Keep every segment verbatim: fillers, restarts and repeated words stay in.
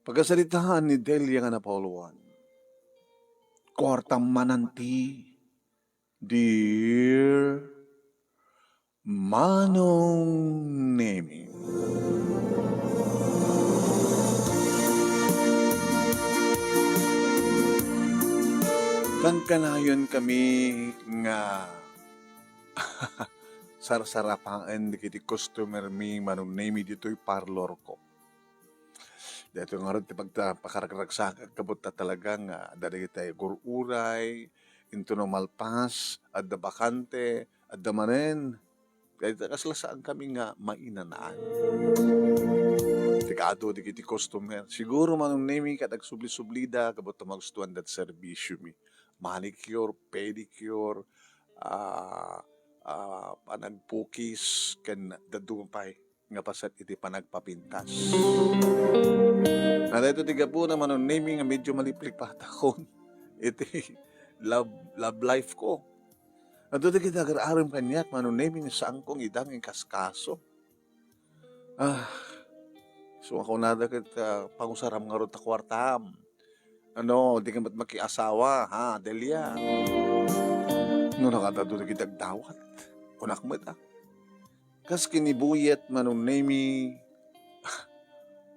Pagasaritaan ni Delia nga napauluan. Kuartam manen ti, dear Manong Nemi. Kankanayon kami nga sarsarapaen dagiti customer mi, Manong Nemi, ditoy parlor ko. Daytoy ngarud ti pagta-, pakaragragsakak, kabutta talaga nga adda dagiti gur-uray, intono malpas, adda bakante, adda manen. Dayta kasla saan kami nga mainanaan. Ti kaadu dagiti customer. Siguro, Manong Nemi, ket agsubli-sublida, kabutta magustuanda ti serbisiomi. Manicure, pedicure, ah, ah, panagpukis, ken dadduma pay nga paset iti panagpapintas. Daytoy ti gapuna, Manong Nemi, nga medyo maliplipatakon iti love, love life ko. Adda dagiti agar-arem kaniak, Manong Nemi, nga saanko nga ida nga inkaskaso. Ah, so, kunada ket, ah, pangusaram ngarud ta kuartam. Ano, di ka met makiasawa, ha, Delia? No, nakadado dagiti agdawat. Kunak met, ah. Kas kinibuyat, Manong Nemi,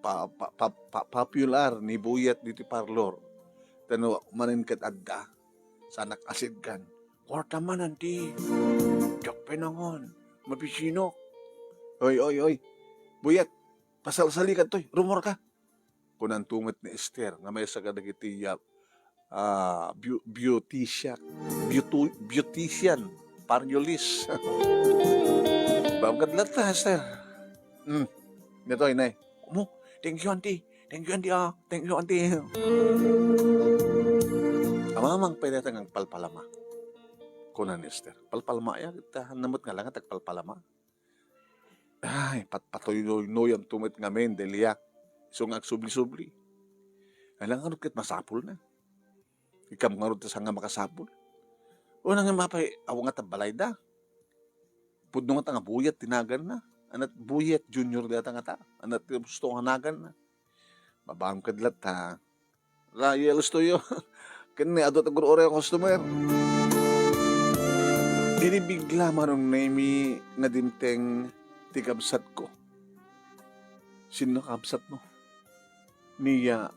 pa-, pa-, pa-, pa-, popular ni buyat ditoy parlor. Tano, manen ket adda. Saanak asidkan. Kuarta man, anti. Diak pinangan. Mabisinok. Oy, oy, oy. Buyat, pasalsali kadtoy. Rumor ka. Kunanto met ni Esther nga maysa kadagiti, ah, ah, beau-, beautician, beautu-, beautician, paryolis. Bawkad latta, Esther. Hmm. Ditoy, nay. Mo, thank you, auntie. Thank you, auntie, ah. Thank you, auntie. Amamang pwede ta nga agpalpalama. Kuna ni Esther, palpalama ya, ta namut nga lang at agpalpalama. Ay, pat-, patuynoy-noyam tumet ngamin, Delia. Isu nga agsubli-subli. Ay lang, ano ket masapul na? Ikam ngarud ti saan nga makasapul. Una nga mapay, awan nga ta balayda. Pudno nga ta nga Buyat ti naganna. Anat Buyat Junior dayta nga ta. Anat ti gusto nga naganna. Babaam kad latta. Rayel Studio. Ken ni adu ti gur-uray a customer. Idi bigla, Manong Nemi, nga dimteng ti kabsatko. Sinno kabsatmo? Ni, ah,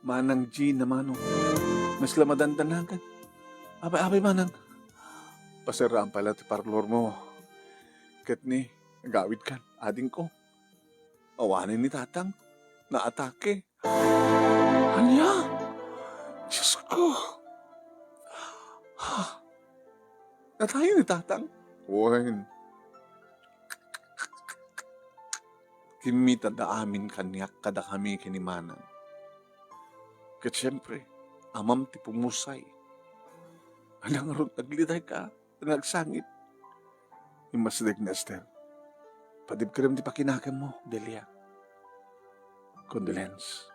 Manang Gina, Manong. Nasla madandanagan. Apay, apay, Manang. Pasiraan pay la ti parlor mo. Ket ni, agawid kan, adingko. Awanen ni Tatang. Naatake. Ania? Diyos ko. Ha? Natayo ni Tatang? Wen. Kimmitadda amin kaniak kadakami ken ni Manang. Ket siempre, amam ti pumusay. Ania ngarud, aglidayka, nagsangit. Immasideg ni Esther. Padibkerem ti pakinakemmo, Delia. Condolence.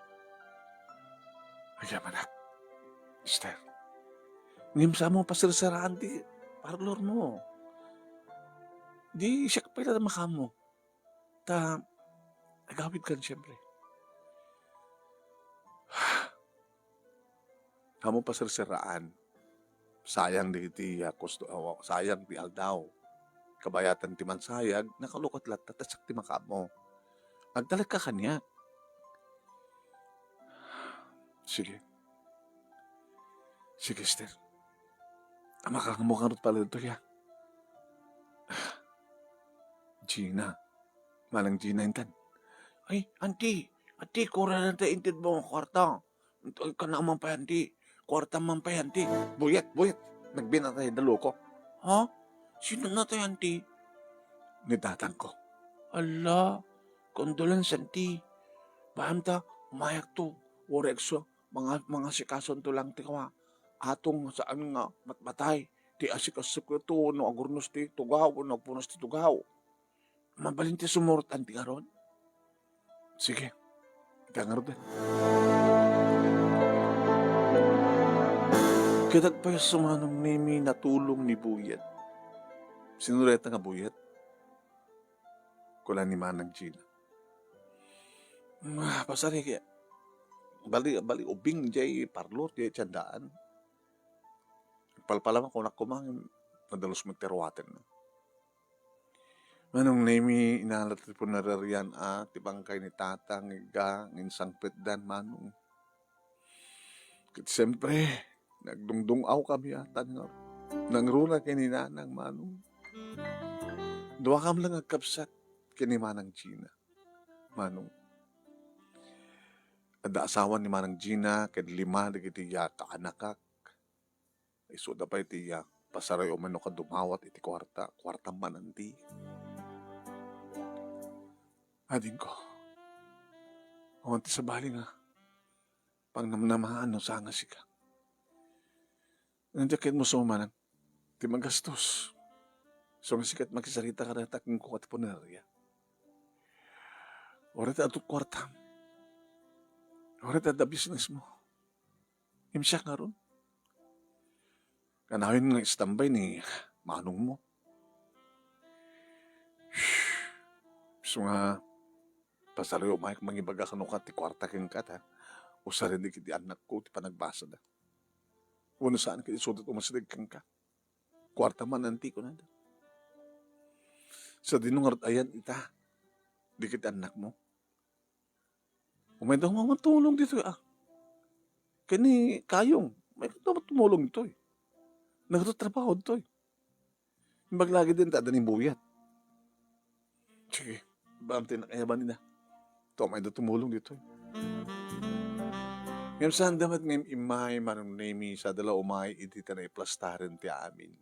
Agyamanak, Esther. Ngem saan mo paserseraen ti parlor mo. Di siak pay la makaammo. Ta, agawid kan, siyempre. Saan mo paserseraen. Sayang dagiti, ah, kusto-, ah, sayang ti aldaw. Kabayatan ti mansayag, nakalukot latta, ta siak ti makaammo. Agtalek ka kaniak. Sige. Sige, Esther. Makaammo ka rut pala ditoy, ah. Gina. Manang Gina intan. Ay, anti, anti, kuarta ti intedmo nga kuarta. Ay, kana man pay, anti. Kuarta man pay, anti. Buyat, buyat. Nagbinatay da loko. Ha? Sino natay, anti? Ni tatangko. Ala, condolence, anti. Baam ta, umayakto. Uray agso, mga, mga sikason to lang ti kawa. Atong saan nga matmatay. Ti asikaso to, no agurnos ti tugaw, no agpunos ti tugaw. Mabalin ti sumurot, anti, ngarud? Sige. Ita ngarud, eh. Ket agpayso, Manong Nemi, natulong ni Buyet. Sino dayta nga Buyet? Kuna ni Manang Gina. Ah, pasarigek. bali, bali ubing jay parlor, jay tiendaan. Palpalama, kunak koma, nadalus met ti ruatenna. Manong Nemi, inala ti punerarian a ti bangkay ni Tatang, igga, nga insangpetdan, Manong. Ket siempre, nagdungdung-awkami a, tan nga nangruna ken ni Nanang, Manong. Duakam lang agkabsat ken ni Manang Gina, Manong. Adda asawa ni Manang Gina ken lima dagiti ya kaanakak. Isuda pay ti ya, pasarayo man no ka dumawat iti kuarta, kuarta man anti. Adingko, awan ti sabali nga pangnamnamaan no saan nga sika. Nandiak ket musumanan ti magastos. So nga sikat makisarita kadata ken kuka ti punerarya. Uray ta adda kuartam. Uray ta adda business mo. Imsiak ngarud. Kanayon nga istambay ni manong mo. Isu nga, pasarayo maik mangibaga kano ka ti kuarta kenka ta usaren dagiti annakko ti panagbasada. Wenno saan ket isuda ti umasideg kenka. Kuarta man anti kunada. Sadino ngarud ayan ita dagiti annakmo? Umayda nga tumulong ditoy, ah. Ken ni Kayong, umayda nga tumulong ditoy. Nagtatrabaho ditoy. Imbag lagi din, ta adda ni Buyat. Sige, bamti na kaya ba nila? Ito, umayda tumulong ditoy. Ngem saan da met nga im-immay, Manong Nemi, sa dala umay, idi ta naiplastaren ti amin.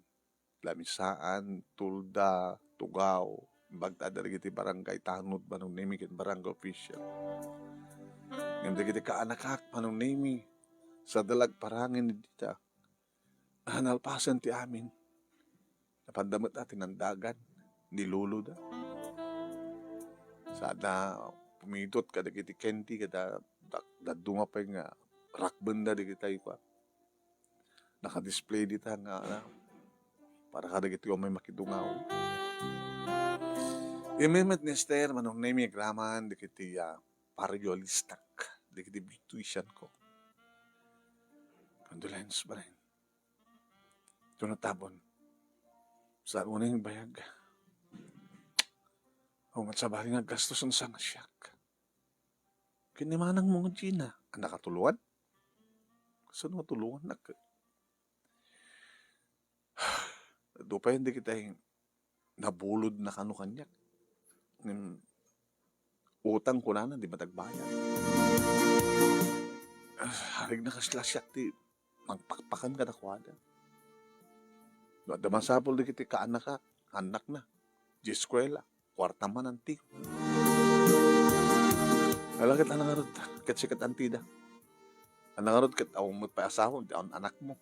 Lamisaan, Tulda, Tugao, imbag ta adda dagiti barangay tanod, Manong Nemi, ken barangay official. Ngem dagiti kaanakak, Manong Nemi, sa dala agparangin dita, nalpasen ti amin. Napanda met a tinandagan ni loloda. Sada pumidot kadagiti candy, kada dak-, dadduma pay nga rakbenda dagiti kuan. Naka-display dita nga, ano, para kadagiti umay makidungaw. Immet ni Esther, Manong Nemi, agraman dagiti, ah, pariolistak, dagiti beautician ko. Condolence, Manong. Ito na tabon. Saan mo na yung bayag? O, matsabali nga gastos ang sanga siak. Kinimanang mo nga Gina. Ang nakatuluan? Saan mo tulungan na? Adu pa hindi kita yung nabulod na kano kanyak. Yung utang ko na, di matagbayad. Ah, harig na kasla siak ti mangpakpakan kadakuada. No, adda masapul dagiti kaanaka, anak na. Di eskwela, kuarta man anti. Ala ket anak ngarud, ket sikat antida. Anak ngarud ket awan met pay asawa, di awan anak mo.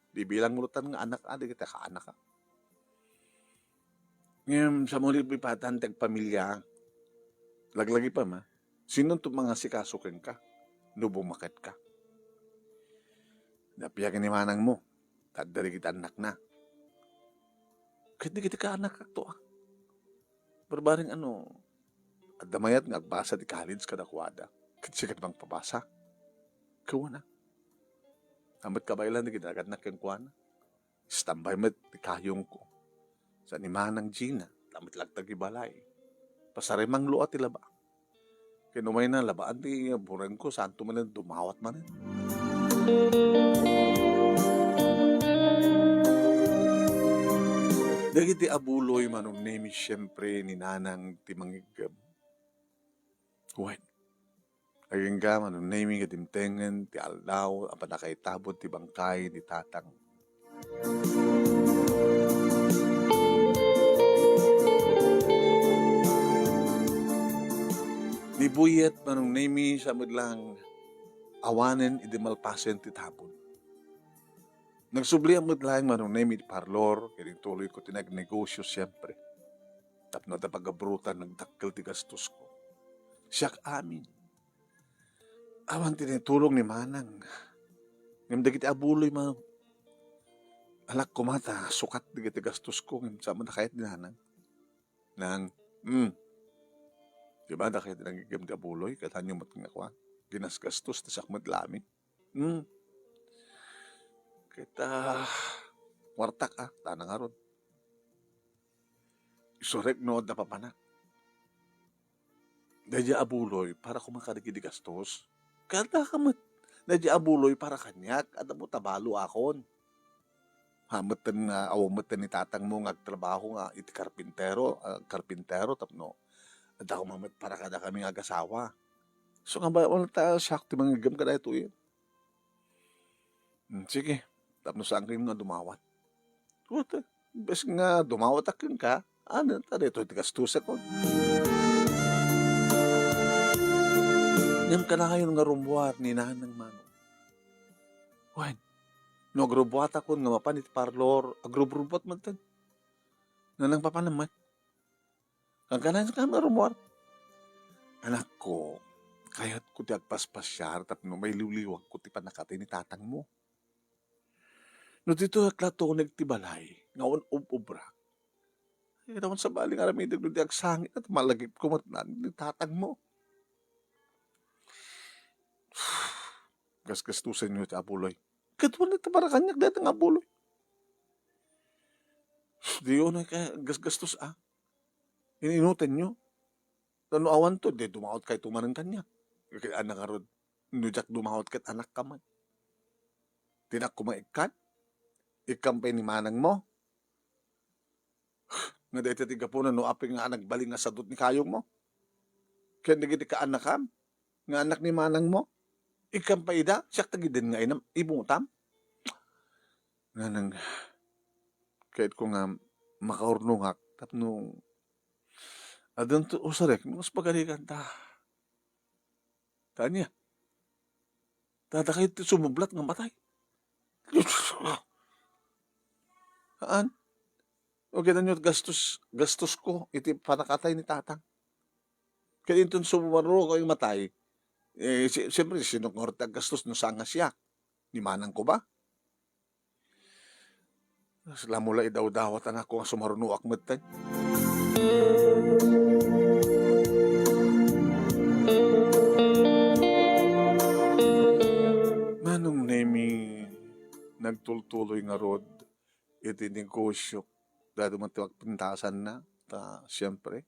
Di bilang mo tan nga anak, adi ket kaanak ka. Ngem, sa muli pipatan ti agpamilya, laglagi pa ma, sino to mangasikaso kenka no bumaket ka? Napia ken ni manang mo, ta adda dagiti annakna. Ket dagiti kaannak to, ah. Barbareng ano, adda mayat nga agbasa ti college kadakuada. Ket sikat mangpabasa. Kuana. Amet kabaelan dagiti agadnak kenkuana. Istambay met ti kayongko. Sa ni Manang Gina, ta met lagtag ibalay. Pasaremanglo a ti laba. Ken umayna, labaan ti burengko, santo manen, dumawat manen. Dagiti abuloy, Manong Nemi, siempre, ni Nanang ti mangiggem. Wen, agingga, Manong Nemi, nga dimtengen ti aldaw a pannakaitabon ti bangkay ni Tatang. Ni Buyet, Manong Nemi, sa medlang awanen idi malpasen ti tabon. Nagsubli a medlang, Manong Nemi, ti parlor, ket intuloy ko ti nagnegosyo siempre. Tapno adda pagabrutan, nagdakkel ti gastosko. Siak amin. Awan ti naitulong ni Manang. Ngem dagiti abuloy, Manong, alak koma ta sukat dagiti gastosko, ngem saan met a kayat ni Nanang. Nang, hmm. Di ba, dakay ti nangiggem ti abuloy, kayatyo met nga kuan. ginasgastos ta siak met lamin. Hmm. Ket, ah, kuartak, ah, tana ngarud. Isurek no adda papanak. Daydiay a buloy para koma kadagidi gastos. Kanta ka met. Daydiay a buloy para kaniak, adda mo tabalo akon. Ha, metten nga, awan metten ni tatang mo nga agtrabaho nga iti karpintero, ah, karpintero, tapno adda koma met para kadakami nga agasawa. So, nga ba, wala ta siak ti mangiggem kadaytoy? Hmm, sige, tapno saan kayo nga dumawat. What? Bes nga dumawat a kenka, ano, ta daytoy ti gastusakon. Ngem kanayon nga rummuar ni Nanang Manong. Wen, no agrubbuatakon nga mapan iti parlor, agrubrubuat man ten. Nanang papanan man. Kankana nga rummuar. Anakko, kayatko ti agpaspasiar tapno mailiwliwagko ti pannakatay ni tatang mo. No ditoy ak la tuneg ti balay nga un-ub-ubra, ay, awan sabali nga aramidek no di agsangit at malagipko met ni tatang mo. Gasgastusan yo ti abuloy. Ket wala ti para kaniak dayta nga abuloy. Di unay ka gasgastos, ah. Ininutan yo. Ta no awan to, di dumawat kayto manen kaniak. Ket anak ngarud, no diak dumawat ket anak ka man. Dinak koma ikkan? Ikkan pay ni manang mo? Nga dayta ti gapuna no apay nga nagbalin nga sadut ni kayong mo. Ken dagiti kaanakam, nga anak ni manang mo, ikkan pay ida, siak ta giden nga inam, ibutam. Nganang, kayatko nga makaurnongak, tapno, adun to usarek, no, mas pagarikan ta. Tanya, tadakayo ti sumublat nga matay. Haan? O, kita nyo, gastos, gastos ko, iti panakatay ni tatang. Kaya inton sumaro ko yung matay, eh, si-, siyempre, sino nga ti aggastos no saan nga siak? Ni manang ko ba? Sila mo la idawdawat, anak ko, nga sumarunoak metten. Manong Nemi, nagtultuloy ngarud iti negosyo. Dado man ti agpintasanna, ta, siyempre,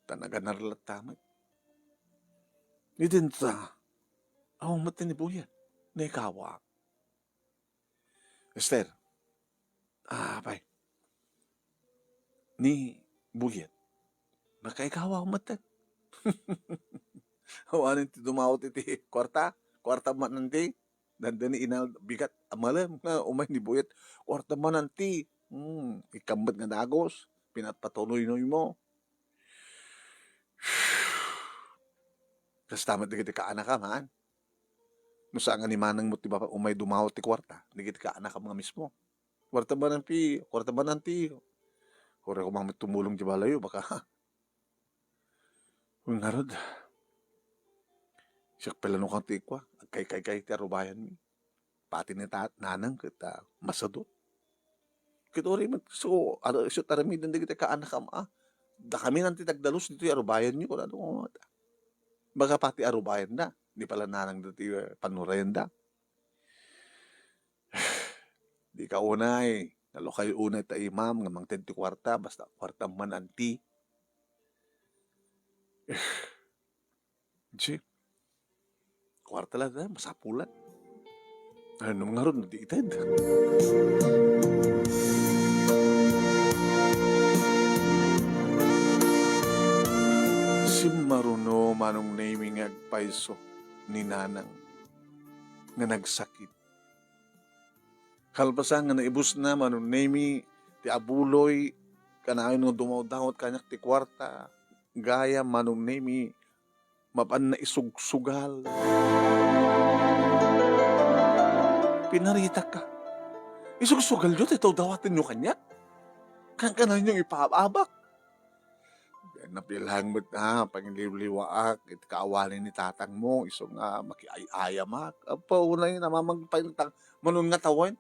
ta naganar latta met. Idinta, awan met ni Buyet, naikawa. Ester, ah, apay, ni Buyet, makaikawa met. Awanen ti dumawat iti kuarta, kuarta man ti dandani inal bigat a malem nga umay ni Buyet. Kuarta man ti, hmm, ikkan met nga dagus, pinatpatunoynoy mo. Kasta met dagiti kaanakam, haan? No saan nga ni manang mo ti baba-, umay dumawat ti kuarta, dagiti kaanakam nga mismo. Kuarta man ti, kuarta man ti. Uray koma met tumulong ti balayo, baka. Wen ngarud, siak pay la no kan ti kua, agkaykaykay ti arubayanmi. Pati ni ta-, nanang ket, ah, masadut. Ket uray met, so, ar-, isu ti aramiden dagiti kaanakam, ah. Dakami nan ti nagdalus ditoy arubayanyo, kunana. Baga pati arubayanna, ni pala nanang ditoy, eh, panurayanda. Di ka unay, nalukay unay ta imam nga mangted ti kuarta, basta kuarta man anti. Di, kuarta la da, masapulan. Ano ngarud no di ited? Simmaruno Manong Nemi nga agpayso ni Nanang nga nagsakit. Kalpasan nga naibusna Manong Nemi ti abuloy, kanayon nga dumawdawat kaniak ti kuarta, gayam Manong Nemi, mapanna isugsugal. Pinaritak ka. Isugsugalyo ti dawdawatenyo kaniak? Kankanayon ipaabak. Napilang met, ah, pangiliwliwaak iti kaawali ni tatang mo, isu nga makiay-ayamak. Apo, unay namamag pay natang, manun nga tawen.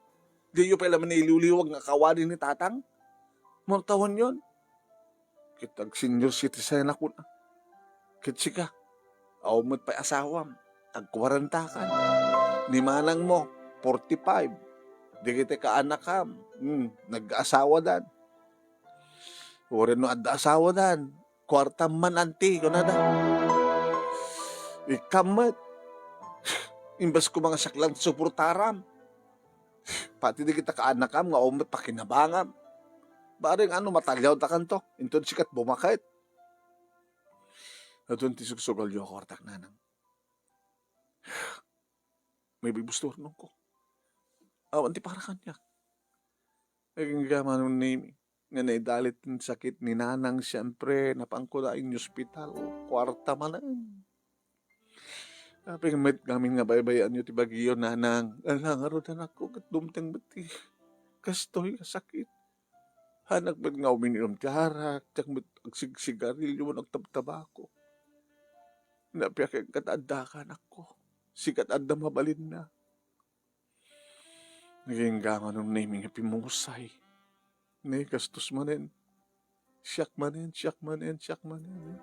Diyo pay laman iliwliwag nga kaawali ni tatang. Mano tawen yon? Ket ag-senior citizen ako na. Ket sika, awan met pay asawam, agkuarentakan. Ni manangmo, forty-five. Dagiti kaanakam, hmm, nag-asawadan. Wenno adda asawadan, kuartam man, anti, kunada. Ikkam met. Imbes koma nga siak lang suportaram. Pati dagiti kaanakam nga awan met pakinabangam. Bareng ano, mataliawtakanto, inton sika ti bumaket. Adun ti sugsugalyo a kuartak, nanang. Maybe bustornongko. Awan ti para kaniak. Agingga, Manong Nemi, nga naidalit ti sakit ni nanang, siempre, napanko da in ospital. Kuarta manen. Apay met ngamin nga baybay-anyo ti bagiyo, nanang. Ala, ngarud, anakko, ket dumteng met ti kastoy a sakit. Hanak met nga uminom ti arak, diak met agsigsigarilyo wenno agtabtabako. Napiak ket addaka, anakko. Sika ti adda mabalinna. Nagingga, Manong Nemi, nga pimusay. Ne, gastos manen. Siak manen, siak manen, siak manen.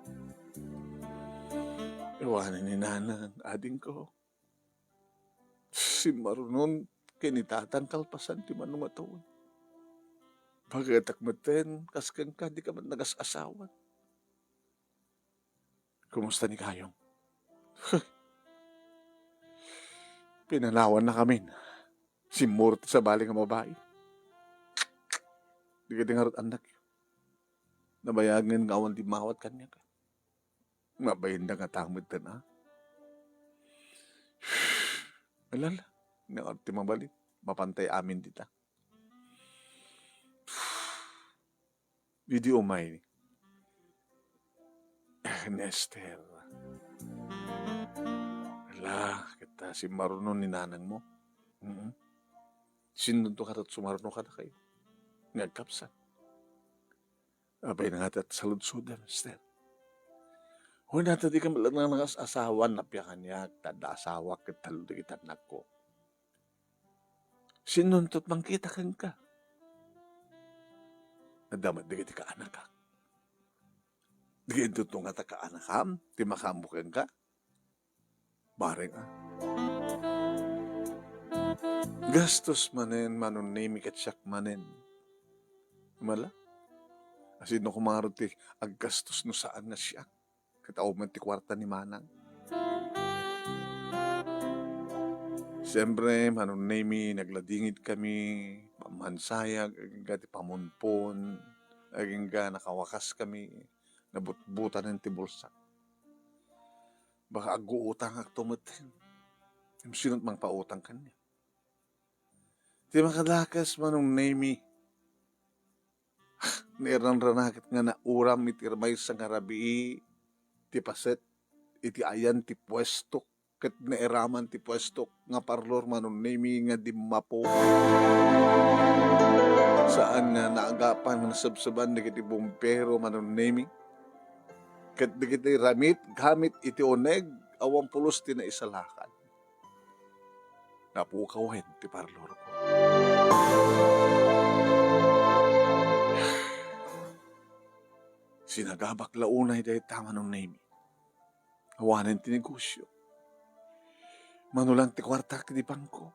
Awanen ni nanang, adingko. Simmarunon ken ni tatang kalpasan ti mano nga tawen. Bagetak metten, kas kenka, dika met nagas-asawan. Kumusta ni Kayong? Pinanawannakamin. Simmurot ti sabali nga babai. Dagiti ngarud annak. Nabayagen nga awan dimmawat kaniak. Mabainda nga tametten, a? Alala, nga ti mabalin. Mapantay amin dita. Idi umay ni Ester. Ala, ket ta simmarunon ni nanangmo. Mm. Sinonto ket sumaruno kadakayo nga agkapsat? Apay nga ti saludsodem, Ester? Wen, ta dika met laeng nagas-asawan, napiak kaniak, ta adda asawak ket tallo dagiti annakko. Sinonto ti mangkita kenka? Adda met dagiti kaanakak. Dika inton nga ta kaanakam ti makaammo kenka? Bareng, a? Gastos manen, Manong Nemi, ket siak manen. Mala? Asino koma ngarud ti aggastos no saan nga siak? Ket awan met ti kuarta ni manang. Siempre, Manong Nemi, nagladingit kami, pammansayag, agingga ti pamunpon, agingga nakawakas kami, nabutbutanen ti bulsak. Baka aguutangakto met. Ngem sino ti mangpautang kaniak? Ti makadakes, Manong Nemi, nairranranaket nga nauram iti maysa nga rabii ti paset iti ayan ti puestok, ket nairaman ti puestok nga parlor, Manong Nemi, nga dimmapo. Saan nga naagapan nga nasebseban dagiti bumbero, Manong Nemi, ket dagiti ramit gamit iti uneg, awan pulos ti naisalakan. Napukawen ti parlorko. Sinagabak la unay dayta, Manong Nemi. Awanen ti negosio. Mano lang ti kuartak iti bangko.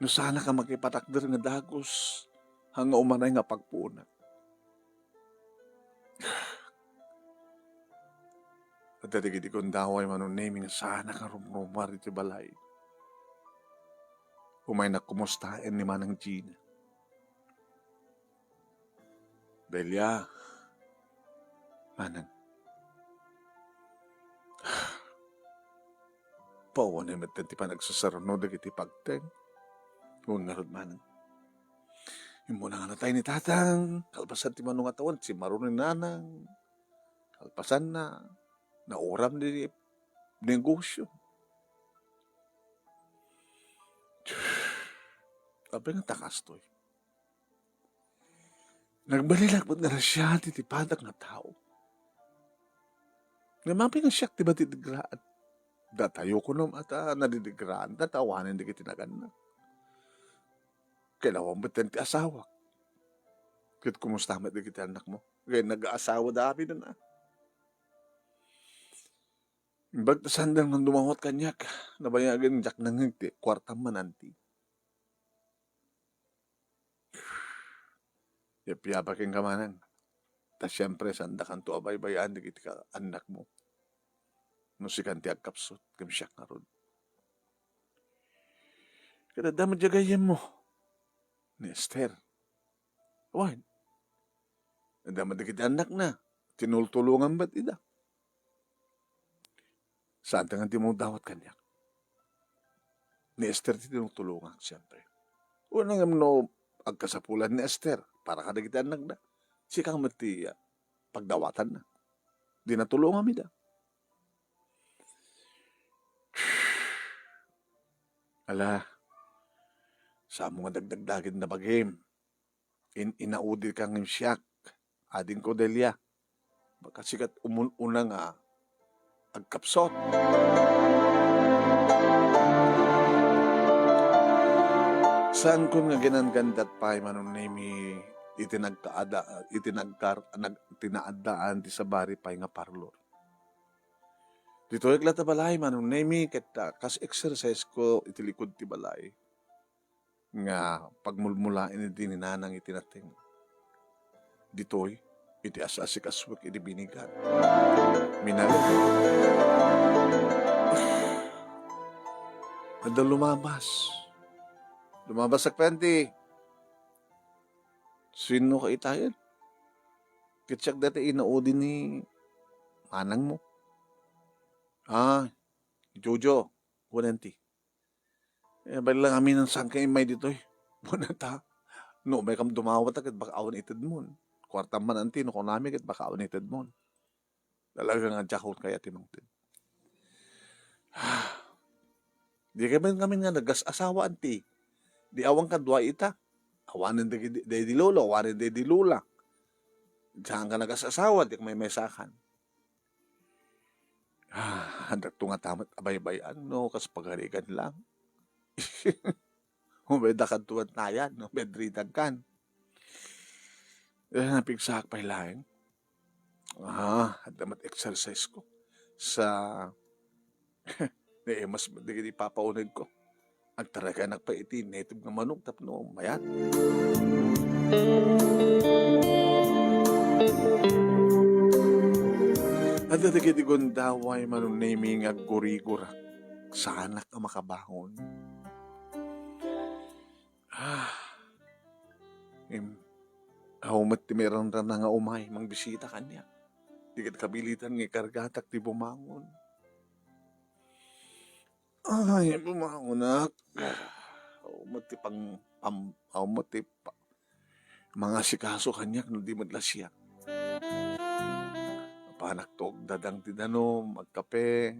No saanak a makipatakder nga dagus, haan nga umanay nga pagpuonak. Adda dagiti gundaway, Manong Nemi, nga saanak a rumrumar iti balay. Umaynak kumustaen ni Manang Gina. Delia, Manang. Pawanay met ti panagsasaruno dagiti pagteng. Wen ngarud, Manang. Immuna nga natay ni Tatang, kalpasan ti mano nga tawen, simmaruno ni Nanang. Kalpasanna, nauram di negosio. Apay nga ta kastoy? Nagbalin met nga nasiati ti padak nga tao. Ngem apay nga siak ti madidigraan? Datayo kunom a ta nadidigraan, ta awanen dagiti nagannak. Ket awan met ti asawak. Ket kumusta met dagiti annakmo? Ket nag-aasawada amin a. Imbag ta saanda nga dumawat kaniak, nabayagen diak nangngeg ti kuartam man, anti. Yap-yapa kenka manang. Ta siempre, saandakanto a baybay-an dagiti ka-, annakmo. No sikan ti agkapsut, ken siak ngarud. Ket adda met diay gayyemmo, ni Ester. Wen, adda met dagiti annakna, tinultulongan met ida. Saanta nga dimawdawat kaniak. Ni Ester ti tinutulongak, siempre. Wen, ngem no agkasapulan ni Ester para kadagiti annakda, sika met ti, ah, pagdawatanna. Di natulongam ida. Ala, saan mo nga dagdagdagen nabagim. In-, inaudilka ngem siak, adingko, Delia. Baka sikat umun-una nga agkapsut. Saankon nga ginanggandat pay, Manong Nemi, iti nagkaada-, iti nagkar-, nag-, iti naaddaan ti sabali pay nga parlor. Ditoy latta balay, Manong Nemi, ket, ah, kas exercise ko iti likud ti balay. Nga pagmulmulaen idi ni Nanang iti nateng. Ditoy, iti as-asikasuek idi binigat. Minalem. Adda lumabas. Lumabas, Sakpenti. Sino ka itayen? Ket siak dayta inaudi ni manangmo. Ah, Jojo, wen, anti. Eh, bali lang amin, saanka immay ditoy. Wen, ta, no umaykam dumawat, ket baka awan itedmon. Kuartam man, anti, no kunami, ket baka awan itedmon. Talaga nga diak kayat ti mangted. Di kami, kami nga nagas-asawa, anti. Di awan kadua ita. Awanen dagidi, daydi lolo, awanen daydi lola. Saanka nagas-asawa, di ka maymaysakan. Ah, adda to nga tamat a baybay-an, no, kas pagarigan lang. Umay da kadto nayan, no, bedridden kan. Eh, napigsaak pay laeng. Ah, adda met exercise ko. Sa, naimas met dagiti papauneg ko. Agtaraganak pay iti native nga manok tapno mayat. Adda dagiti gundaway, Manong Nemi, nga aggurigurak. Saanak a makabangon. Ah, em, aw met ti mairanrana nga umay mangbisita kaniak. Di ket kabilitan nga ikargatak ti bumangon. Ay, bumangonak. Aw met ti pang-, pam-, aw met ti pa-, mangasikaso kaniak no di met la siak. Mapanak to agdadang ti danum, agkape,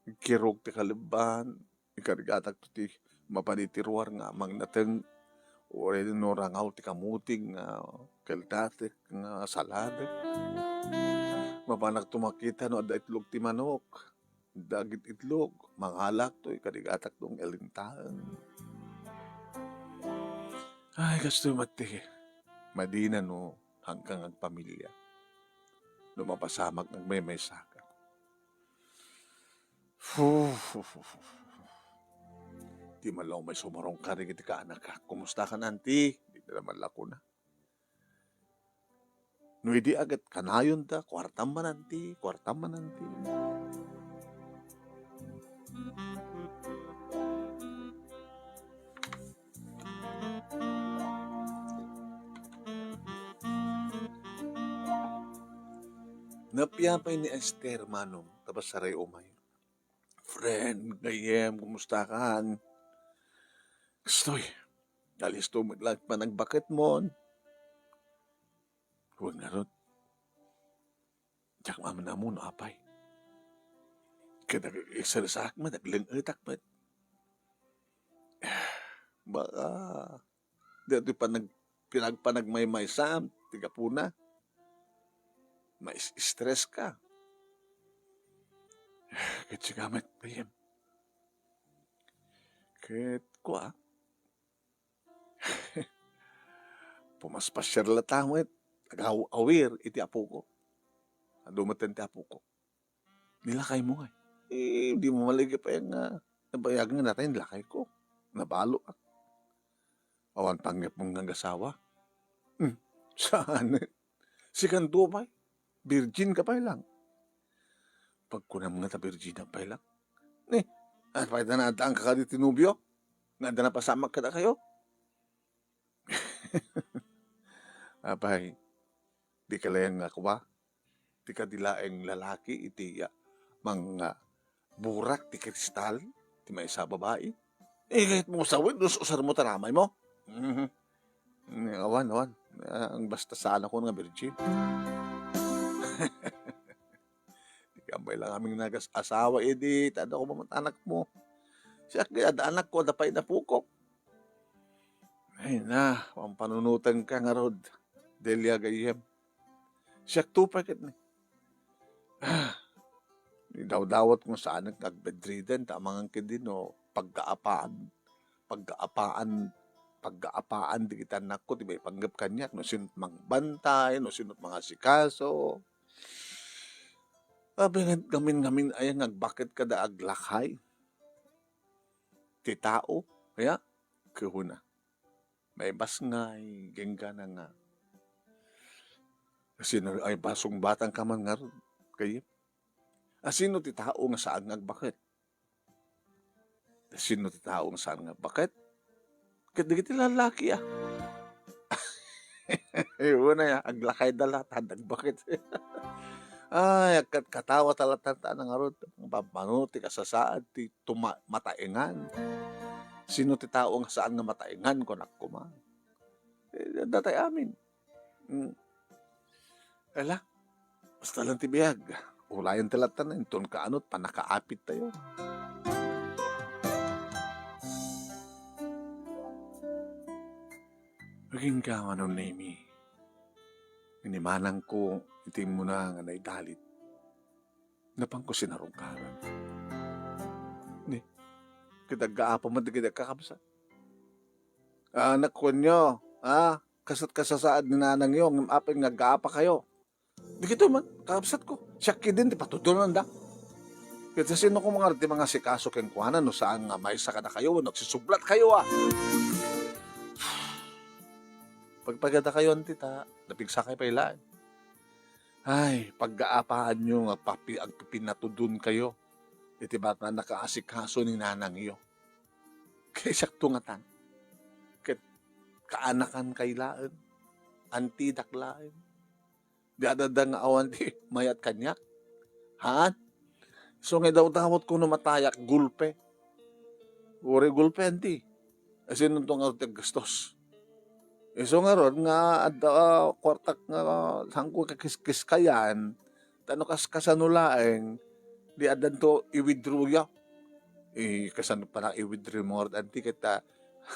agkirog ti kalebban, ikargatak to ti mapan iti ruar nga mangnateng, uray no rangaw ti kamuting nga keldatek nga saladek. Mapanak to makita no adda itlog ti manok. Dagit itlog, mangalak to, ikarigatak dong elentaen. Ay, kastoy met ti madina no haanka nga agpamilia. No mapasamak nga agmaymaysaka. Fu, fu, fu, fu, fu. Di man la umay sumarungkar iti kaanakak. Kumusta kan, anti? Di na man la kuna. No idi aget kanayon ta, kuartam man, anti, kuartam man, anti. Napiapay ni Ester, Manong, ta bassaray umay. Friend, gayyem, kumusta kan? Kastoy, alisto met la ti panagbaketmon. Wen ngarud, diak maammo no apay. Ket ag-, agsersak met, agleng-etak met. Baka, daytoy panag-, pinagpanagmaymaysam ti gapuna. Mais-, stress ka. Ket sika met, gayyem. Ket kua, pumaspasiar latta met, agaw-awir iti apoko. Adu met ti apoko. Ni lakaymo ngay. Eh, dimo maligi pay nga nabayagen nga natay ni lakayko. Nabaloak. Awan panggepmo nga agasawa. Hmm, saan? Sikanto pay, virgin ka pay lang. Pagkunam nga ta virgin ka pay lang. Ni, apay ta naaddaanka kadi ti nobio? Nga adda napasamak kadakayo? Apay, di ka laeng nga kua? Ti kadi laeng lalaki iti, ah, mang, ah, burak ti kristal ti maysa a babai? Eh, kayatmo sawen, us-usarmo ta ramaymo? Mhm. Ni, awan, awan. Ah, basta saan a kunak nga virgin. Di ka pay lang amin nagas-asawa, idi, ta adda koma met anakmo. Siak, di, adda anakko, adda pay napukok. Ay na, pampanunotenka ngarud, Delia gayyem. Siakto pay ket ni. Ah, idawdawatko nga saanek nga agbedridden, ta amangan ketdi no paggaapaan, paggaapaan, paggaapaan dagiti annakko ti maipanggep kaniak, no sino't mangbantay, no sino't mangasikaso. Apay nga gamin-gamin aya nga agbaket kada aglakay ti tao, aya? Ket kuna, maibasngay, genggana nga, sino ay basungbatangka man ngarud, gayyem? A, sino ti tao nga saan nga agbaket? Sino ti tao nga saan nga agbaket? Ket dagiti lalaki, a. Ay, una ya, aglakayda la, ta agbaket. Ay, agkatkatawa ta la, ta, ta, nangarud, pampanuno ti kasasaad ti tuma-, mataengan. Sino ti tao nga saan nga mataengan, kunak koma. Eh, datay amin. Mm. Ala, basta lang ti biag. Ulayan ti latta na, inton kaanot, pannakaapit tayo. Agingga, Manong Nemi. Inimanangko iti immuna nga naidalit. Napanko sinarungkaran. Ni, ket aggaapa met dagiti kakabsat. Anak, kuanyo, ha? Kasa't kasasaad ni nanangyo, ngem apay nga aggaapakayo? Dagitoy man, kakabsatko. Siak ketdin ti patudonanda. Ket sino koma ngarud ti mangasikaso kenkuana no saan nga maysa kadakayo wenno agsisublatkayo, a? Pagpagadakayo, anti, ta napigsakay pay laeng. Ay, paggaapaanyo nga papi-, agpipinatudonkayo iti bata nakaasikaso ni nanangyo. Kay siakto ngatan. Ket kaanakankay laeng, antidak laeng. Di adda nga awan ti mayat kaniak. Haan? Isu nga idawdawatko no matayak, gulpe. Uray gulpe, anti. Asino to nga ti aggastos? Isu ngarud nga adda, ah, kuartak nga sangko kakiskiskayan, ta no kas-, kasano laeng, di addanto i-withdraw ya. Eh, kasano pa na i-withdraw mo ngarud, anti, ket, ah,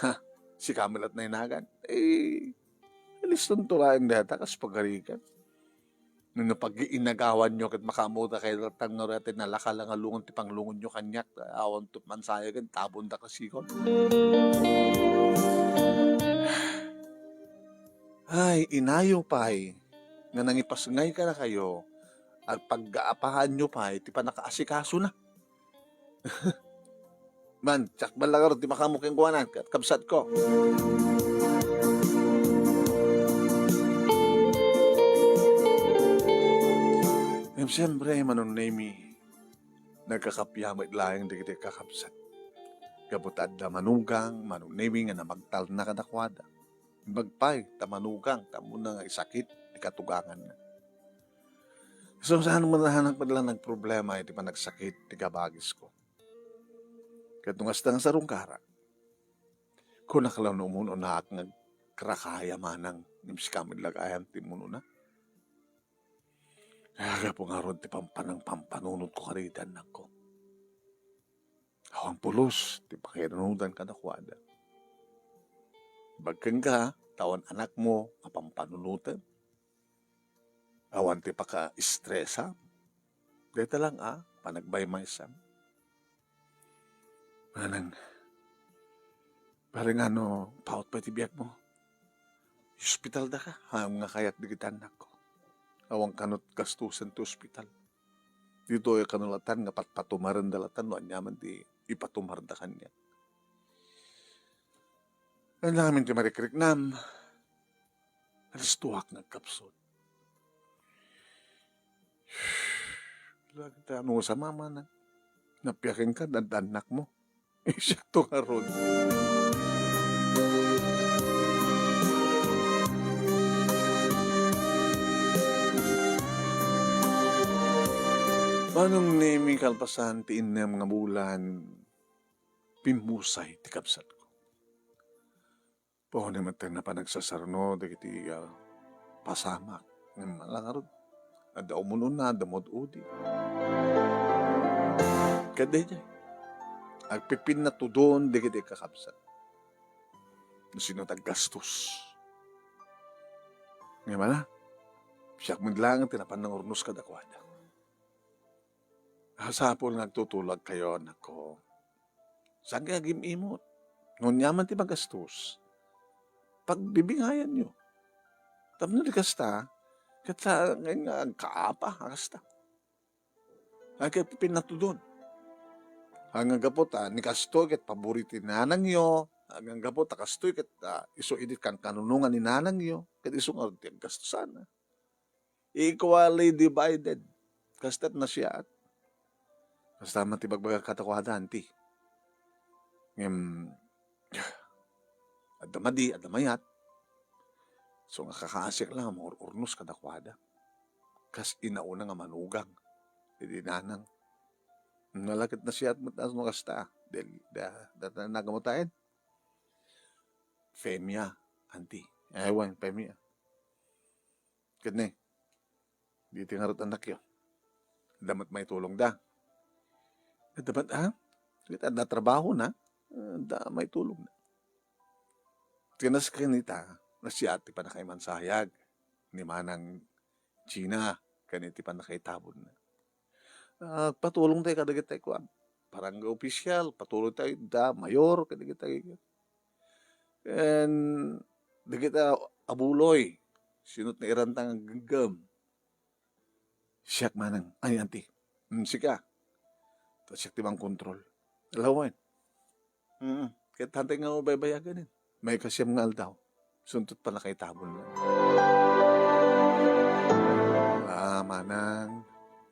ha, sika met laeng nainagan. Eh, alistonto laeng dayta kas pagarigan. No, no pag-iinagawanyo ket makaammoda kay datang nga uray ti nalaka la nga lungon ti panglungonyo kaniak, awan to mansayagen, tabonda kasikon. Ay, inayo pay nga nangipasngay kadakayo, agpaggaapaanyo pay ti pannakaasikasona. Man, siak man la ngarud ti makaammo kenkuana, kat-, kabsatko. Ngem siempre, Manong Nemi, nagkakappia met laeng dagiti kakabsat. Gapu ta adda manugang, Manong Nemi, nga namagtalna kadakuada. Imbag pay ta manugang, ta ammona nga isakit ti katuganganna. So, saan man, saanak met la nagproblema iti panagsakit ti kabagisko. Ket no kasta nga sarungkara, kunak la no umuna-unaak nga agrakaya manang ngem sika met la gayam ti umuna. Gapu ngarud ti pampanang pampanunotko kadagiti annakko. Awan pulos ti pakinunodan kadakuada. Imbag kenka, ta awan anakmo nga pampanunotem. Awan ti pakaestresam. Dayta lang a panagbaymaysam. Manang, pare, ngano, paut pay ti biagmo? Ospitaldaka, haan nga kayat dagiti annakko. Awan kano gastusen ti ospital. Ditoy kano latan nga patpatumarenda latan no aniaman ti ipatumarda kaniak. Ania ngamin ti marikriknam? Alistuak nga agkapsut. Lagita, no, sa mama na. Napia kenka, dandannak mo. Siakto ngarud. Manong Nemi, kalpasan ti innem nga bulan, pimmusay ti kabsatko. Pawni met ti napan agsasarno dagiti, ah, pasamak. Ngem ala ngarud, adda umun-una, adda maud-udi. Ket daydiay, agpipinnatudon dagiti kakabsat. No sino ti aggastos. Ngem ala, siak met laeng ti napan nangurnos kadakuada. Masapul nga agtutulagkayo, anakko. Saan nga agim-imot? No aniaman ti magastos, pagbibingayanyo. Tapno di kasta, ket sa-, nga, nga agkaapa, a kasta. Ay, ket pinnatudon. Aganggapo ta, ni kastoy ket paborito ni nanangyo, aganggapo ta kastoy ket, ah, isu idi kankanunongan ni nanangyo, ket isu nga ti aggastosanna. Equally divided. Kasta ti nasiaat. Kasta man ti bagbagak kadakuada, anti. Ngem, adda madi, adda mayat. So, nga kakaasiak lang, maur-urnos kadakuada. Kas inauna nga manugang. Idi nanang. Nalaket nasiaat met no kasta. Del, da, da, da, nagamutaen. Femia, anti. Ewan, femia. Ket ni, diti ngarud annakyo. Adda met maitulongda. Adda met, ha? Ket adda trabahona, adda maitulongda. Ket nas ken ita, nasiaat ti pannakaimansayag ni Manang Gina ken iti pannakaitabonna. Ah, patulong tayo kadagiti kuan, barangay official, patulong tayo da mayor kadagiti. Ken dagiti abuloy, sino ti nairanta nga aggemgem? Siak manang, ay, anti. Mm, sika. Ta siak ti mangkontrol. Lawen. Mm, ket hantay nga baybayagen. Maikasiam nga aldaw. Suntot pannakaitabon. Ah, manang,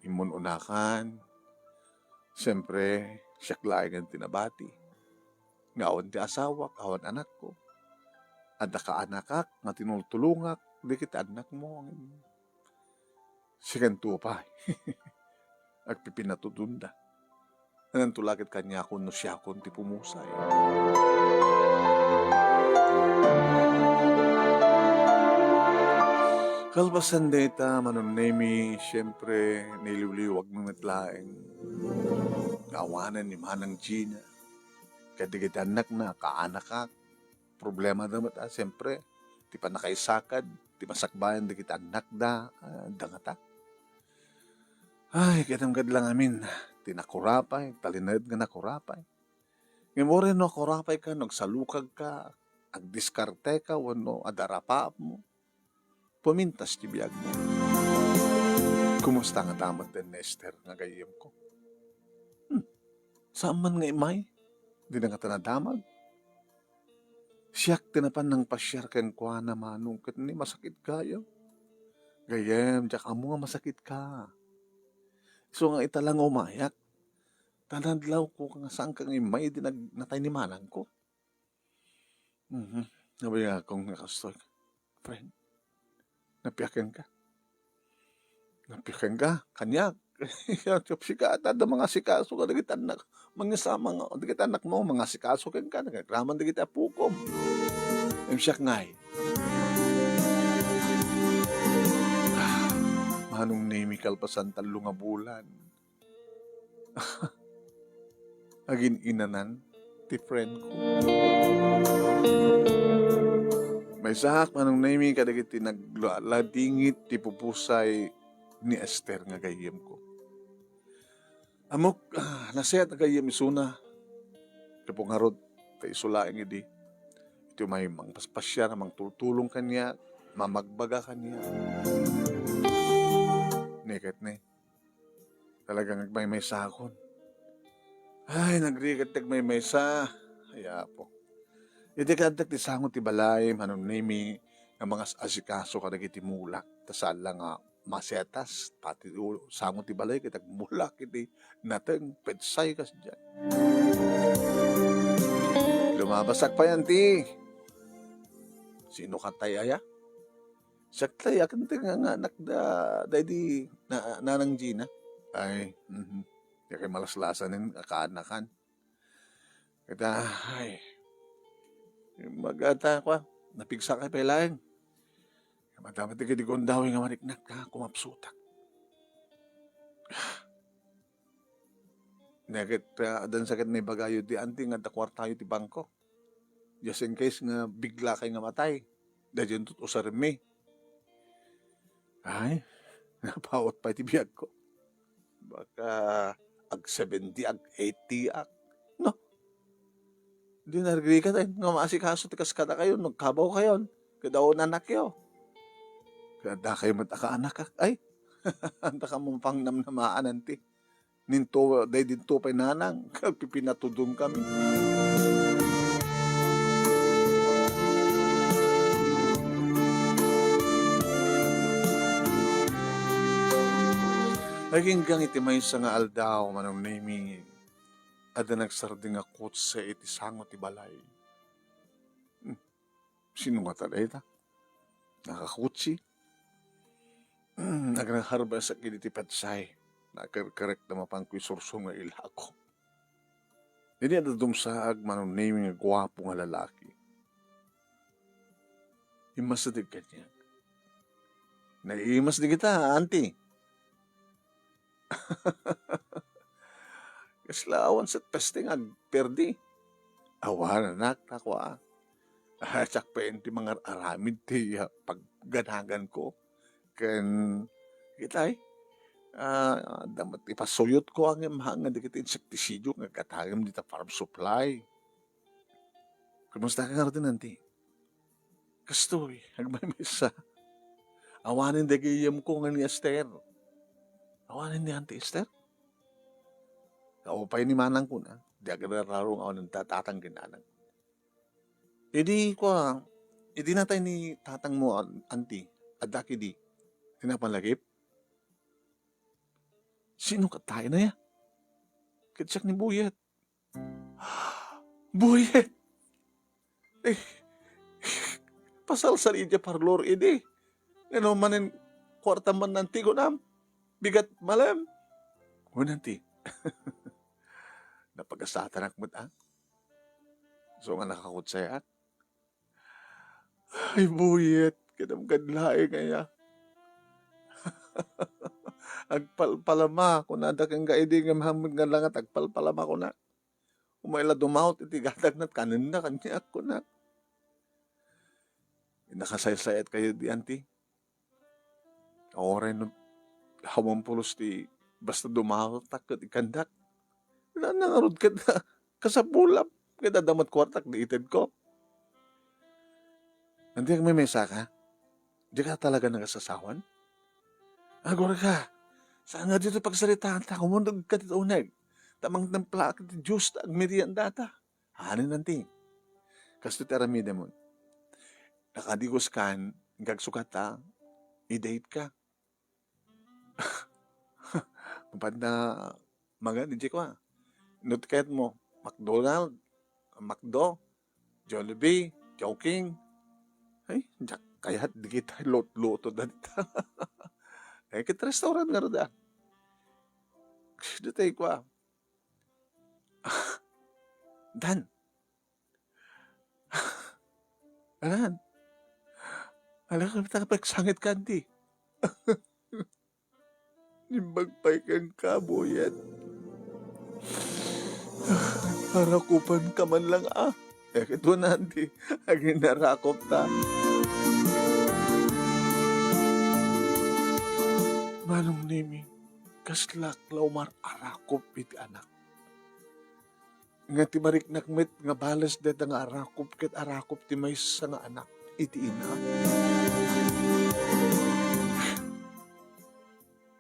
immun-unakan. Siyempre, siak laengen ti nabati. Nga awan ti asawak, awan anakko. Adda kaanakak nga tinultulongak, dagiti annakmo. Sikanto pay. Agpipinatudonda. Nananto la ket kaniakon no siakon ti pumusay. Kalpasan dayta, Manong Nemi, siyempre, niliwliwagmi met laeng nga awanen ni Manang Gina. Ket dagiti annakna, kaanakak, problemada met, ah, siyempre, ti pannakaisakad, ti masakbayan dagiti annakda, ah, dangata. Ay, ket ngem ket lang amin, ti nakurapay, talinaed nga nakurapay. Ngem uray no akurapayka, no agsalukagka, agdiskarteka, wenno adda rapaapmo, pumintas ti biagmo. Kumusta nga damag den ni Esther nga gayyemko? Hmm, saan man nga immay? Dina ngata nadamag. Siak ti napan nangpasiar kenkuana, Manong, ket ni masakit gayam. Gayyem, diak ammo nga masakitka. Isu nga ita la nga umayak, ta nadlawko nga saanka nga immay idi nag-, natay ni manangko. Mhm. Nabayagakon nga kastoy. Friend, napia kenka? Napia kenka? Kaniak. Sika, ta adda mangasikaso kadagiti annak. Mangisama nga, dagiti annakmo, mangasikaso kenka, nagregraman dagiti apokom. Ngem siak ngay. Ah, Manong Nemi, kalpasan tallo nga bulan. Agin-inanan ti friend ko. Maysaak, Manong Nemi, kadagiti nagladingit ti pupusay ni Esther nga gayyemko. Ammok, ah, nasayaat a gayyem isuna. Gapu ngarud, ta isu laeng idi. Iti umay mangpaspasiar, mangtultulong kaniak, mamagbaga kaniak. Ni ket ni, Talagang agmaymaysakon. Ay, nagrigat ti agmaymaysa. Ay, Apo. Idi kaaddak ti sango ti balay, Manong Nemi, nga mangas-asikaso kadagiti mulak. Ta saan la nga masetas, pati ulo, sango ti balay, ket agmulak iti nateng, petsay kasdiay. Lumabasak pay, anti. Sino katay aya? Siak tay, akin ti nga, nga anak da, daydi na, Nanang Gina. Ay, mhm. Di kay malaslasan nin kaanakan. Kita, ay. Magata kwa, napigsa kay pay laeng. Madama ti kidi kundawi nga mariknak ka, kumapsutak. Neket, ah, adan sakit na ibagayo di anti nga adda kuartayo ti bangko. Just in case nga bigla kay nga matay. Daydiay usarmi. Ay, napawat pay ti biagko. Baka ag seventy, ag eighty ak. No? Di narigrigat ay nga maasikaso ti kas kadakayo, nagkabaw kayon. Kadaw nanakyo. Kada kayo mat-, akaanak ak. Ay, anta ka mong pangnamnamaan, anti. Ninto, day dinto pay nanang, agpipinatudong kami. Aginggang iti maysa nga aldaw, Manong Nemi, adda nagsardeng a kotse iti sango ti balay. Hmm, sino nga ta dayta? Nakakotse? Hmm, agnaharbas ak idi ti petsay. Nakerkerek na mapanko isursum nga ilako. Idi adda dumsaag, Manong Nemi, nga guapo nga lalaki. Immasideg kaniak. Naimas di kita, anti. Kasla awan set peste nga agperdi. Awan, anak, ta kua. Ah, siak pay ti mangar-aramid ti, ah, pagganaganko. Ken, kitay, ah, adda met ipasuyotko ngem hangin dagiti insektisidio nga agatangem dita farm supply. Kumusta ka ngarud, anti? Kastoy, agmaymaysa. Awanen dagiti gayyemko nga ni Esther. Awanen ni Auntie Esther? Kaupay ni manang kuna, di agragrarong awanen ta-, tatang ken nanang. Idi kua, idi natay ni tatangmo, an-, anti, adda kidi, ti napan lagip? Sino ket tayo na ya? Ket siak ni Buyet. Buyet! Eh, pasalsal idiay parlor idi. Ngano manen kuarta man nanti kunam? Bigat malem. Kunam ti. Napagasatanak met, ah. So nga nakakutsayak. Ay, Buyet, kadam kad laeng aya. Agpalpalama, kunada ken ga idi nga mahammed nga langat, agpalpalama, kuna. Umay la dumawat iti gatagna, kanenna, kaniak, kuna. Nakasaysayat kayo di, anti? Uray no, awan pulos ti basta dumawatak ket ikandak. Na-, nangarud ket kasapulak ket adda met kuartak di itedko. Anti, agmaymaysa ka? Dika talaga nagasasawan? Agura ka, saan nga dito pagsaritaan ta, kumundog ka dito uneg. Ta mangtempla ka ti Diyos ta agmerienda ta. Anen, anti. Kastoy ti aramidemon. Nakadigos kan, agsukat ta, i-date ka. Mapan na magan, di ko, ah. No ti kayat mo, McDonald, McDo, Jollibee, Chowking. Ay, diak kayat, di kita lutluto da dita. Eh, kit restaurant nga da. Dito ko, ah. Dan. Anan? Ala ka, ta pagsangit ka, anti. Nimbag pay kenka, Buyet. Arakupan ka man lang, ah. Eh, ket wen, anti, aginarakop ta. Manong Nemi, kaslak la umar-arakop iti anak. Nga ti mariknak met nga bales dayta nga arakop ket arakop ti maysa nga anak iti ina.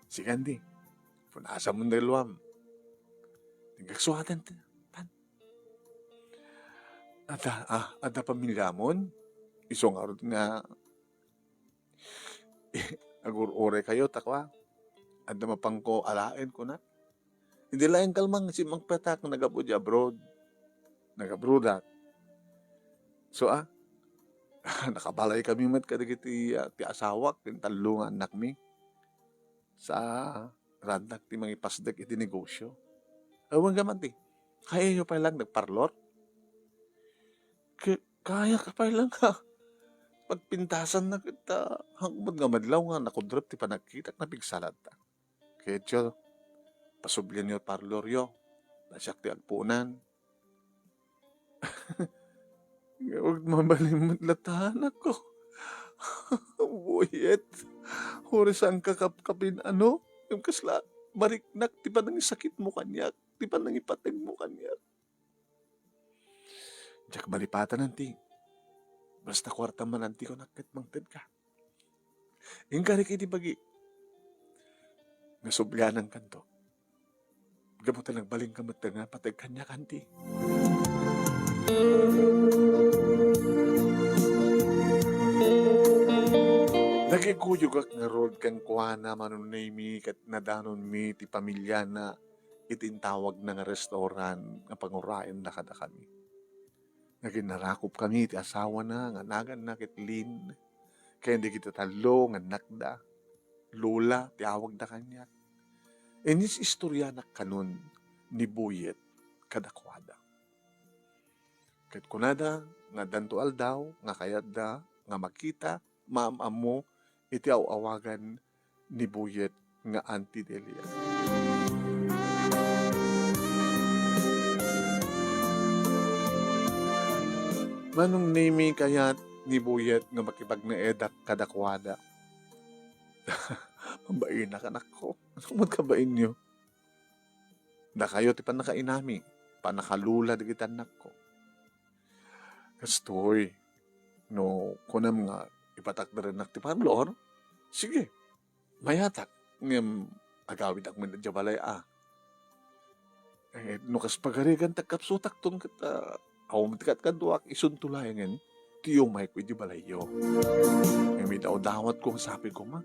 Sigandi, Naasamon dayta luam. Nagkaksuatan ti, pan. Adda, ah, adda pamiliamon? Isu ngarud nga agur-uraykayo, ta kua, adda mapanko alaen, kuna. Idi laeng kalman, simmangpetak, nagapu di abroad. Nagabroadak. So, ah, nakabalay kami met kadagiti, ah, ti asawak, ti tallo nga annakmi. Sa randak ti mangipasdek iti negosyo. Awan ka man ti, kayayo pay lang nagparlor? Ka-, kaya ka pay lang, ha? Pagpintasan na kita, hangpet nga madlaw nga nakudrap ti panagkitak, napigsalat ta. Kayatyo, pasublianyo parloryo, ta siak ti agpuonan. Nga agmabalin met latta, anakko. Buyet. Uray saan ka kapkapin, ano? Ngem kasla, mariknak ti panangisakitmo kaniak, ti panangipategmo kaniak. Diak malipatan, anti. Basta kuartam man, anti, kunak ket mangted ka. Inkarik iti bagi nga sublianankanto. Gapu ta nagbalin ka met nga pateg kaniak, anti. Nagikuyogak ngarud kenkuana, Manong Nemy, ket nadanonmi ti pamiliana iti intawagna nga restaurant nga panguraenna kadakami. Nga ginnarakop kami ti asawana nga naganna ket Lynn, ken dagiti tallo nga annakda, Lola ti awagda kaniak. Inis-istorianak kanon ni Buyet kadakuada. Ket kunada nga addanto aldaw nga kayatda nga makita, maam-ammo iti aw-awagan ni Buyet nga Auntie Delia. Manong Nemy, kayat ni Buyet nga makipagnaedak kadakuada. Mabainak, anakko. Ano met kabainyo? Dakayo ti pannakainami, pannakalula dagiti annakko. Kastoy, no kunam nga ipatakderennak ti parlor, sige, mayatak, ngem agawidak met idiay balay a. Eh, no kas pagarigan ti agkapsutakton ket, ah, awan ti kadkaduak, isunto laengen ti umayko idiay balayyo. Ngem idawdawatko nga sapay koma,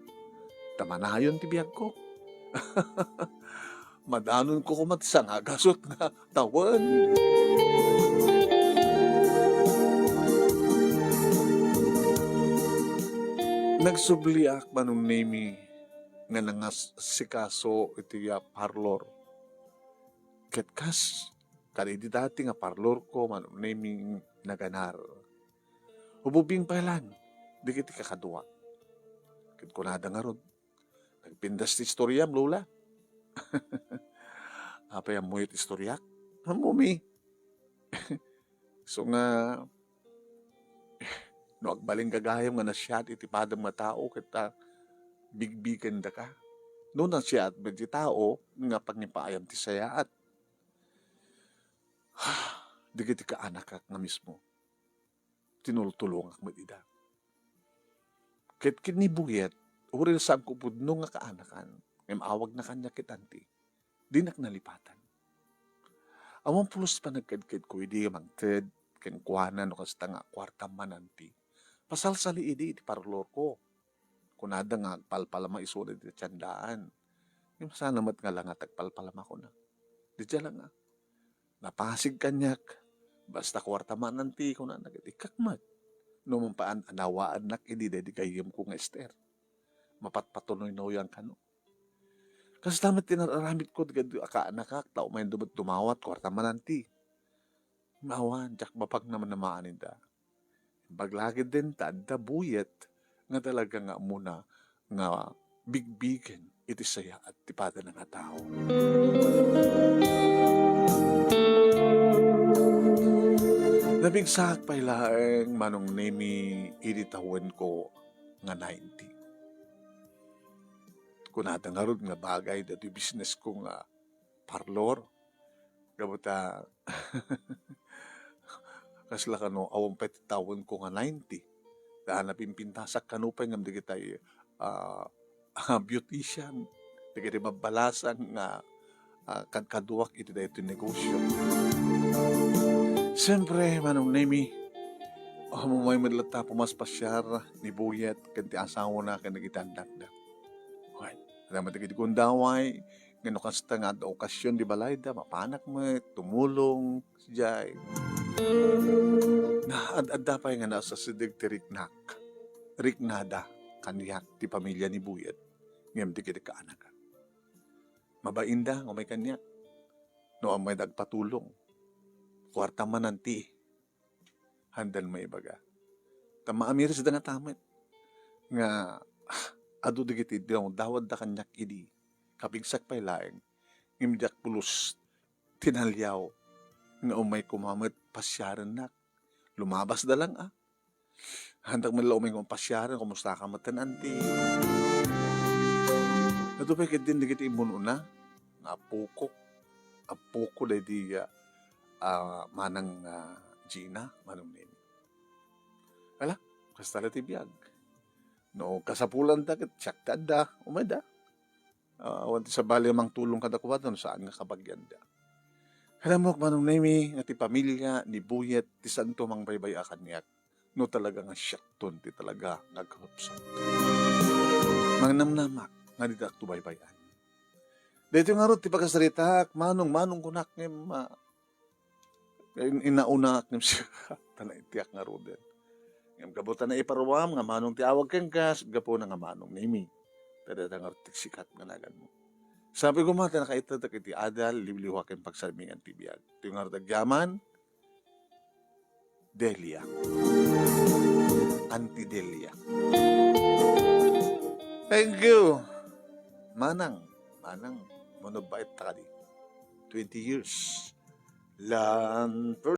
ta manayon ti biagko. Madanonko koma ti sangagasut nga tawen. Nagsubliak, Manong Nemy, nga nangasikaso iti, ah, parlor. Ket kas kadaydi dati nga parlorko, Manong Nemy, naganar. Ububing pay lang dagiti kakaduak. Ket kunada ngarud, "Nagpintas ti istoriam, Lola." "Apay, ammoyo ti istoriak?" "Ammomi." So nga, no agbalin gagayam nga nasiat iti padam nga tao, ket, ah, bigbigenda ka. No nasiat met ti tao nga pangipaayam ti sayaat, dagiti kaanakak nga mismo, tinultulongak met ida. Ket ken ni Buyet, uray saanko pudno nga kaanakan, ngem awagna kaniak ket anti, dinak nalipatan. Awan pulos ti panagkedkedko idi nga mangted kenkuana no kasta nga kuartam man, anti. Pasalsali idi iti parlorko. Kunada nga agpalpalama isuna iti tiendaan. Ngem sana met nga langat agpalpalama, kuna. Diay la nga, napasig kaniak. "Basta kuarta man, anti," kunana ket ikkak met. No mangpaan-anawaannak idi daydi gayyemko nga Ester, mapatpatunoynoyan kano. Kasta met ti nar-aramidko dagiti kaanakak, ta umayanda met dumawat, kuarta man, anti. Awan, diak mapagnamanamaanida. Imbag la ketdin ta adda Buyet nga talaga nga ammona nga bigbigen iti sayaat ti padana nga tao. Napigsaak pay laeng, Manong Nemy, idi tawenko nga ninety. Kunada ngarud nga bagay daytoy businessko nga parlor. Gapu ta, kasla kano, awan pay ti tawenko nga ninety. Ta napimpintasak kano pay ngem dagitay, ah, beautician. dagiti mabbalasang nga, ah, kadkaduak iti daytoy negosio. Siempre, Manong Nemi, umay met latta pumaspasiar ni Buyet ken ti asawana ken dagiti annakda. Wen, adda met dagiti gundaway, nga no kasta nga adda okasion di balayda, mapanak met, tumulong, sadiay. Na, ad-, adda pay nga nasasideg ti riknak, riknada, kaniak, ti pamilia ni Buyet, ngem dagiti kaanakan. Mabainda nga umay kaniak. No umay da agpatulong, kuarta man anti, handan maibaga. Ta maamirisda nga tamet nga, ah, adu dagiti dawdawatda kaniak idi kapigsak pay laeng, ngem diak pulos tinaliaw nga umay koma met pasiarennak. Lumabasda lang, a. Handak met la umay nga pasiaren, kumustaka met, anti. Adu pay ketdin dagiti immun-una nga appokok. Appoko daydi, ah, ah, manang, ah, Gina, Manong Nemi. Ala, kasta la ti biag. No kasapulanda ket siak ti adda, umayda. Ah, awan ti sabali a mangtulong kadakuada no saan nga kabagianda. Kanamuak, Manong Nemi, nga ti pamilia ni Buyet ti saanto a mangbaybay-a kaniak no talaga nga siakton ti talaga nga agkarupsat. Mangnamnamak nga ditakto baybay-an. Daytoy ngarud ti pakasaritaak, Manong, Manong kunak ngem, ah, in-, inaunaak ngem siak, ta naitiak ngaruden. Ngem gapu ta naiparuam nga Manong ti awag kenka, gapuna nga Manong Nemi. Ta dayta ngarud ti sikat nga naganmo. Sapay koma ta nakaitedek iti adal, liwliwa ken pagsarmingan ti biag. Daytoy ngarud agyaman, Delia. Auntie Delia. Thank you. Manang, Manang, mano bait ta kadi? Twenty years. Lan